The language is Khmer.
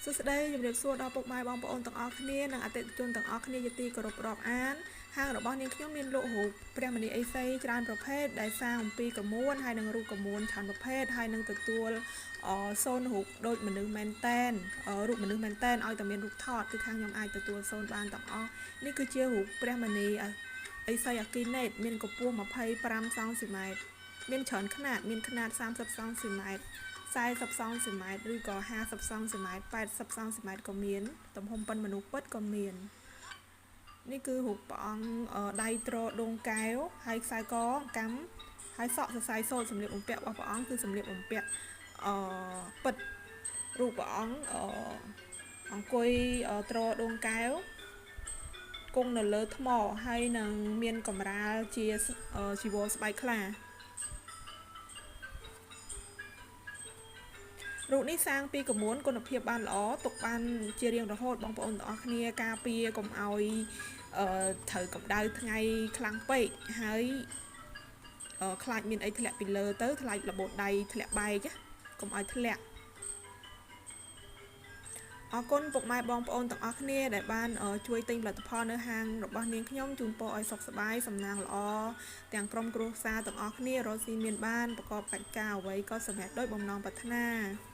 សួស្តីជំរាបសួរដល់ពុកម៉ែបងប្អូនទាំងអស់គ្នានិងអតិថិជនទាំងអស់គ្នាជាទីគោរពរាប់អានហាងរបស់នាងខ្ញុំមានលក់រូបព្រះមនីអេសីច្រើនប្រភេទដែលសាងអំពីក្រមួនហើយនិងរូបក្រមួនច្រើនប្រភេទហើយនឹងទទួលសូនរូបដូចមនុស្សមែនតែនរូបមនុស្សមែនតែនឲ្យតែមានរូបថតគឺខាងខ្ញុំអាចទទួលសូនបានទាំងអស់នេះគឺជារូបព្រះមនីអេសីអាគីណេតមានកម្ពស់25សង់ទីម៉ែត្រមានច្រើនខ្នាតមានខ្នាត30សង់ទីម៉ែត្រ40សង់ទីម៉ែត្រឬក៏50សង់ទីម៉ែត្រ80សង់ទីម៉ែត្រក៏មានទំហំប៉ុនមនុស្សពិតក៏មាននេះគឺរូបព្រះអង្គដៃទ្រដងកែវហើយខ្សែកកម្មហើយសក់សរសៃសូត្រសម្លៀកបំពាក់របស់ព្រះអង្គគឺសម្លៀកបំពាក់អឺពិតរូបព្រះអង្គអឺអង្គុយទ្រដងកែវគង់នៅលើថ្មហើយនឹងមានកម្រាលជាជីវរស្បែកខ្លារូបនេះសាងពីក្រមួនគុណភាពបានល្អទុកបានជារៀងរហូតបងប្អូនទាំងអស់គ្នាការពារកុំឲ្យត្រូវកម្ដៅថ្ងៃខ្លាំងពេកហើយខ្លាចមានអីធ្លាក់ពីលើទៅខ្លាចរបូតដៃធ្លាក់បែកកុំឲ្យធ្លាក់អរគុណពុកម៉ែបងប្អូនទាំងអស់គ្នាដែលបានជួយទិញផលិតផលនៅហាងរបស់នាងខ្ញុំជូនពរឲ្យសុខសប្បាយសំណាងល្អទាំងក្រុមគ្រួសារទាំងអស់គ្នារកស៊ីមានបានប្រកបកិច្ចការអ្វីក៏សម្រេចដោយបំណងប្រាថ្នា។